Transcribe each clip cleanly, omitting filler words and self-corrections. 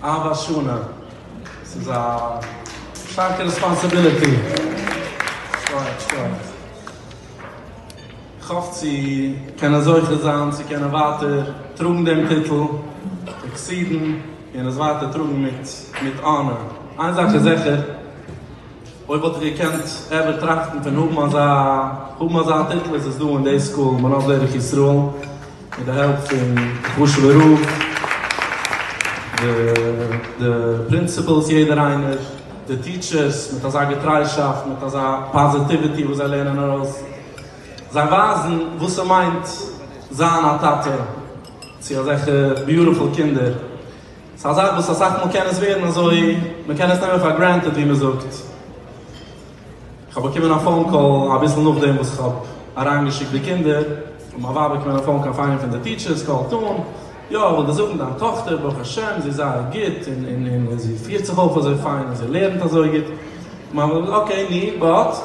אב השנה. ס'איז א שטארקע רעספאנסיביליטי. שכוח שכוח. כ'האף צו קענען זוכה זיין צו קענען ווייטער טראגן דעם טיטל, עקסידן, און עס ווייטער טראגן מיט מיט אנער. איין זאך איז זיכער, אויב וואלט איך געקענט עווער טראכטן פון האבן אזא האבן אזא טיטל איז עס דא אין די סקול בנות דרך ישראל מיט די העלפ פון די חשוב'ע רב, די די פרינציפעלס יעדער איינער, די טיטשערס מיט אזא געטריישאפט מיט אזא פאזיטיוויטי וואס זיי לערנען ארויס, זיי ווייזן וואס ס'מיינט זיין א טאטע צו אזעלכע ביוטיפול קינדער. ס'איז א זאך וואס אסאך מאל קען עס ווערן אזוי, מ'קען עס נעמען פאר גרענטעד ווי מ'זאגט. כ'האב באקומען א פאון קאל אביסל נאכדעם וואס כ'האב אריינגעשיקט די קינדער, האט מיין ווייב באקומען א פאון קאל פון איינע פון די טיטשערס קאלט אן, יא איך וויל דיר זאגן דיין טאכטער ברוך השם זי איז זייער גוט און און און זי פירט זיך אויף אזוי פיין און זי לערנט אזוי גוט. מיין ווייב אקעי נו באט.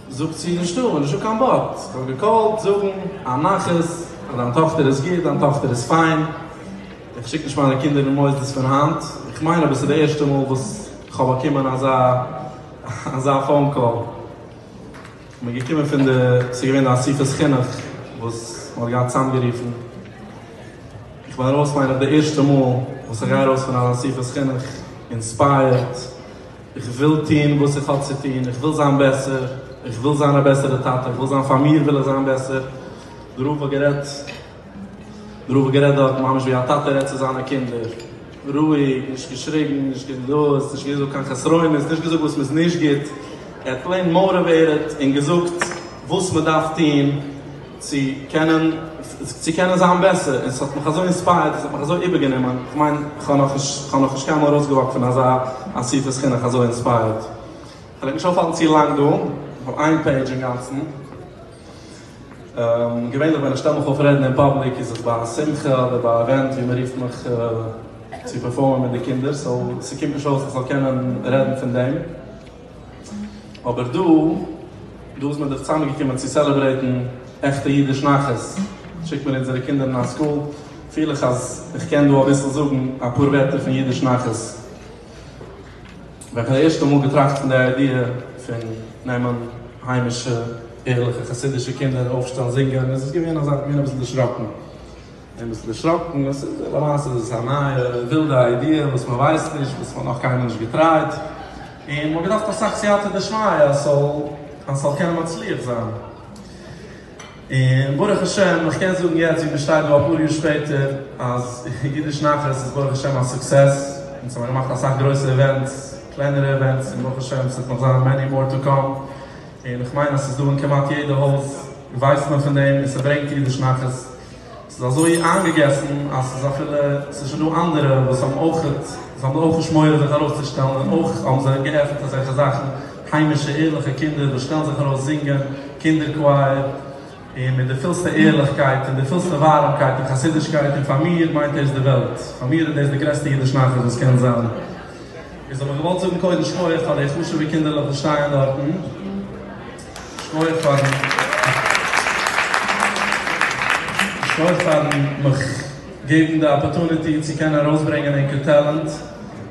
זאגט זי נישטא, נישטא קיין באט, כ'האב געקאלט זאגן א נחת אז דיין טאכטער איז גוט, דיין טאכטער איז פיין. איך שיק נישט מיינע קינדער אין מוסדות פון היינט, איך מיין אבער ס'איז די ערשטע מאל וואס כ'האב באקומען אזא אזא פאון קאל. כ'בין געקומען פון די, ס'איז געווען די אסיפת חינוך וואס מ'האט געהאט צוזאמגערופן, איך בין ארויס מיין איך די ערשטע מאל וואס איך גיי ארויס פון אן אסיפת חינוך אינספייערט, איך וויל טון וואס איך האב צו טון, איך וויל זיין בעסער, איך וויל זיין א בעסערע טאטע, איך וויל זיין פאר מיר וויל איך זיין בעסער, די רב האט גערעדט. דער רב האט גערעדט דארט ממש ווי א טאטע רעדט צו זיינע קינדער, רואיג, נישט געשריגן, נישט געדאס, נישט געזאגט קיין חסרונות, נישט געזאגט וואס מ'איז נישט גוט, ער האט פלעין מאטיוועיטעד און געזאגט וואס מ'דארף טון צו קענען צו קענען זיין בעסער, און ס'האט מיך אזוי אינספייערט, עס האט מיך אזוי איבערגענומען, כ'מיין כ'האב נאכנישט כ'האב נאכנישט קיינמאל ארויסגעוואקט פון אזא אסיפת חינוך אזוי אינספייערט. כ'וועל נישט אויפהאלטן צו לאנג דא, כ'האב איין פעידזש אינגאנצן. געווענליך ווען איך שטעל מיך אויף רעדן אין פאבליק איז עס ביי א שמחה אדער ביי א אווענט ווי מען רופט מיך צו פערפארמען מיט די קינדער, סאו ס'קומט נישט אויס איך זאל קענען רעדן פון דעם. אבער דא, דא איז מען דאך צוזאמגעקומען צו סעלעברעיטן עכטע אידיש נחת, שיקט מען אונזערע קינדער אין א סקול, פיל איך אז איך קען דא אביסל זאגן אפאר ווערטער פון אידיש נחת. ווען כ'האב די ערשטע מאל געטראכט פון די איידיע פון נעמען היימישע ערליכע חסידישע קינדער און אויפשטעלן זינגען איז עס געווען אזא, כ'בין אביסל דערשראקן, אביסל דערשראקן, עס איז למעשה איז עס א נייע ווילדע איידיע וואס מען ווייסט נישט, וואס מען האט נאך קיינמאל נישט געטרייט, און מען האט געדארפט אסאך סייעתא דשמיא אז ס'זאל אז ס'זאל קענען מצליח זיין. און ברוך השם, איך קען זאגן יעצט ווי מ'שטייט דא אפאר יאר שפעטער, אז אידיש נחת איז ברוך השם א סוקסעס, אונז האבן געמאכט אסאך גרויסע איווענטס, קלענערע איווענטס, און ברוך השם ס'וועט נאך זיין מעני מאר טו קאם, און איך מיין אז ס'איז דא אין כמעט יעדע הויז ווייסט מען פון דעם, און ס'ברענגט אידיש נחת, ס'איז אזוי איינגעגעסן אז ס'איז אפילו, ס'איז שוין דא אנדערע וואס האבן אויכעט, זיי האבן אויך נישט מורא זיך ארויסצושטעלן און אויך האבן זיי געעפנט אזעלכע זאכן, היימישע ערליכע קינדער וואס שטעלן זיך ארויס זינגען קינדער קווייער, און מיט די פולסטע ערליכקייט און די פולסטע ווארעמקייט און חסידישקייט, און פאר מיר מיינט דאס די וועלט, פאר מיר איז דאס די גרעסטע אידיש נחת וואס קען זיין. איז האב איך געוואלט זאגן קודם שכוח פאר די חשוב'ע קינדערלעך וואס שטייען דארטן, שכוח פארן שכוח פארן מיך געבן די אפערטוניטי צו קענען ארויסברענגען ענקער טעלענט,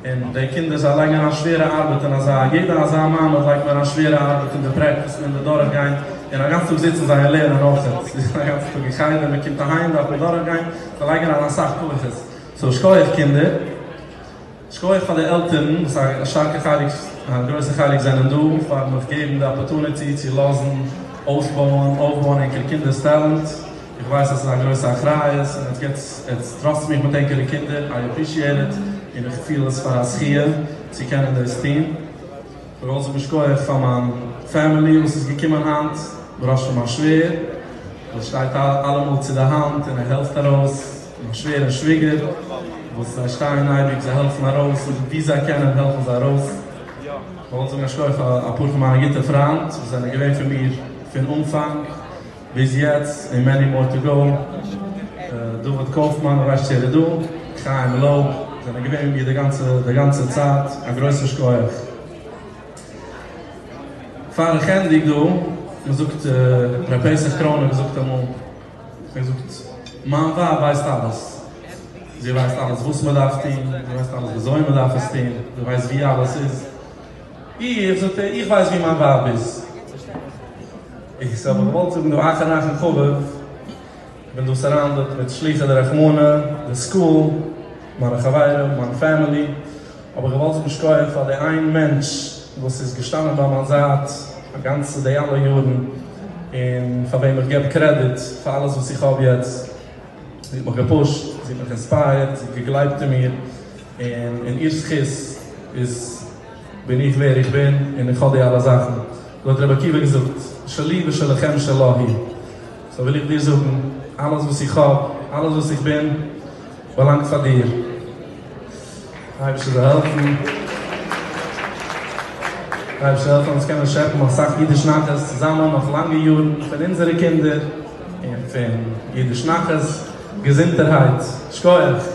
און די קינדער זיי לייגן אריין שווערע ארבעט אין אזא, יעדע אזא מעמד לייגט מען אריין שווערע ארבעט אין די פרעקטיס און אין די דורכגיין, און א גאנצן טאג זיצן זיי און לערנען אויכעט, זיי זיצן א גאנצן טאג אין חדר, מען קומט אהיים דארף מען דורכגיין, זיי לייגן אריין אסאך כוחות, סאו שכוח קינדער. שכוח פאר די עלטערן וואס א שטארקע חלק, א גרויסע חלק זענען דא, פארן מיך געבן די אפערטוניטי צו לאזן אויסבויען, אויפבויען ענקער קינדער'ס טעלענט, איך ווייס אז ס'איז א גרויסע אחריות און עטס געטס, עטס טראסט מיך מיט ענקערע קינדער, איי אפרישיעט איט, און איך פיל עס פאר א זכיה צו קענען דאס טון. כ'וויל אויך זאגן שכוח פאר מיין פעמילי וואס איז געקומען היינט, בראש פון מיין שווער וואס שטייט אלעמאל צו די האנט און ער העלפט ארויס, מיין שווער און שוויגער וואס זיי שטייען אייביג, זיי העלפן ארויס און ווי זיי קענען העלפן זיי ארויס. כ'וויל זאגן א שכוח פאר אפאר פון מיינע גוטע פריינט וואס זענען געווען פון מיר פון אנפאנג ביז יעצט און מעני מאר טו גאו, דוד קויפמאן, איך ווייס נישט צו ער איז דא, חיים לויב, זענען געווען מיט מיר די גאנצע די גאנצע צייט, א גרויסע שכוח. פאר איך ענדיג דא, מ'זאגט ר' פסח קראונער האט געזאגט אמאל, ער זאגט, מיין ווייב ווייסט אלעס. זי ווייסט אלעס וואס מען דארף טון, זי ווייסט אלעס וויאזוי מען דארף עס טון, זי ווייסט ווי אלעס איז. איך, זאגט ער, איך ווייס ווי מיין ווייב איז. איז האב איך געוואלט זאגן דא אחרון אחרון חביב, כ'בין דא סאראונדעד מיט שלוחי דרחמנא, די סקול, מיינע חברים, מיין פעמילי, האב איך געוואלט זאגן שכוח פאר די איין מענטש וואס איז געשטאנען ביי מיין זייט א גאנצע די אלע יארן, און פאר וועם איך געב קרעדיט פאר אלעס וואס איך האב יעצט. זי האט מיך געפושט, זי האט מיך אינספייערט, זי האט געגלייבט אין מיר, און אין איר זכות איז בין איך ווער איך בין, און איך האב די אלע זאכן. אזוי האט רבי עקיבא געזאגט, שלי ושלכם שלה היא. סאו וויל איך דיר זאגן, אלעס וואס איך האב, אלעס וואס איך בין, באלאנגט פאר דיר. אייבערשטער זאל העלפן, אייבערשטער זאל העלפן אונז קענען שעפן אסאך אידיש נחת צוזאמען נאך לאנגע יארן פון אונזערע קינדער און פון אידיש נחת, געזונטערהייט, שכוח.